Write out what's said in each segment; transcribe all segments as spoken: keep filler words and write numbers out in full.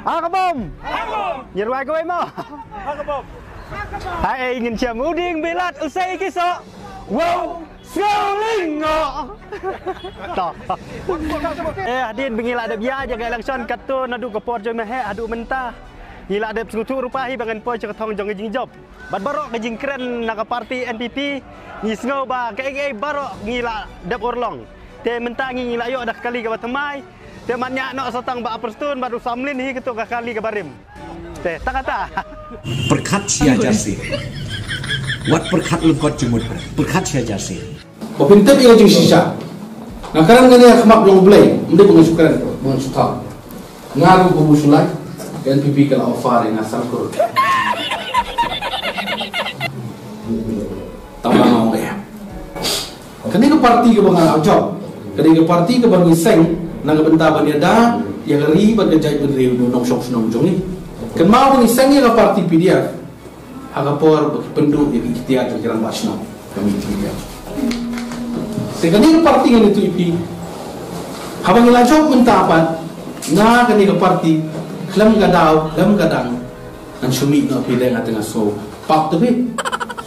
Ha ka bom. Ngi rwai kawei mo. Ha ei ngin shem u dieng bilat u sei ki soh. Wow. Sngewling ngo. To. Eh, hadien ba ngi la dep ïaid ïa ka election katto naduh ka por jong me heh haduh mynta, ngi la dep sngewthuh ruh pahi ba ngan poi sha ka thong jong ka jingjop. Bad baroh ka jingkren na ka parti N P P, ngi sngew ba kaei kaei baroh ngi la dep urlong. Te mynta ngi, ngi la ïoh da ka kali kaba thymmai. Te man ïa noh sa tang Bah Prestone bad u Samlin hi kato ka kali kaba rim. Te tang kata. Pyrkhat shi hajar sien. Wat pyrkhat lyngkot jingmut. Pyrkhat shi hajar sien. Ba phin tip ïa ka jingshisha. Nga kren kane ha khmat jong U Blei, ym dei ba nga shu kren, ba nga shu thaw. Nga ruh ba u shu lai, ka N P P ka la offer ïa nga san klur. Tang ba nga ong ïa. Kane ka parti kaba nga la jop. Kane ka parti kaba ngi seng na ka bynta ban ïada ïa ka ri bad ka jaitbynriew, u nongshong shnong jong ngi. Kynmaw ba ngi seng ïa ka parti P D F ha ka por ba ki pynduh ïa ki iktiar jong ki rangbah shnong. Kane ka P D F. Te kane ka parti ngan ïathuh ïa phi. Haba ngi la jop mynta pat na kane ka parti, khlem ka daw, khlem ka dang, ngan shu mih noh phi, te nga te nga sngew pap te phi.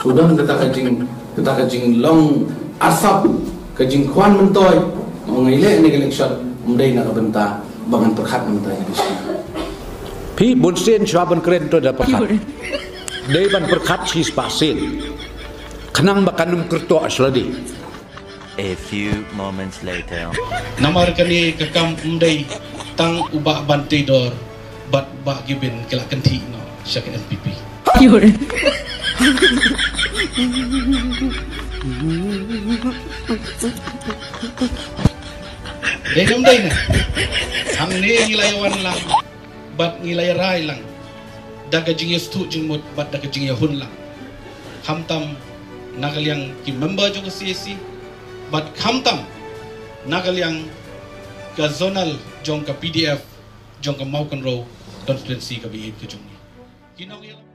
Shu don kata ka jing, kata ka jinglong arsap, ka jingkwah myntoi. Nga ong ngi leh ne ka election, ym dei na ka bynta ba ngan pyrkhat na ka bynta ïa ka dei. Phi bun sien shuwa ban kren to da pyrkhat. Dei ban pyrkhat shispah sien. Khnang ba kan ym kyrtoh shuwa dei. A few moments later. Namar kane ka kam ym dei tang u Bah Banteidor bad Bah Given ki la kynthih noh sha ka N P P. Dei ne ym dei ne? Hangne ngi la ïa wan lang bad ngi la ïa rai lang da ka jingïasngewthuh jingmut bad da ka jingïahun lang. Khamtam na ka liang ki member jong ka C A C bad khamtam na ka liang ka zonal jong ka P D F jong ka Mawkynrew constituency kaba ïeit ka jong ngi. Ki nongïalam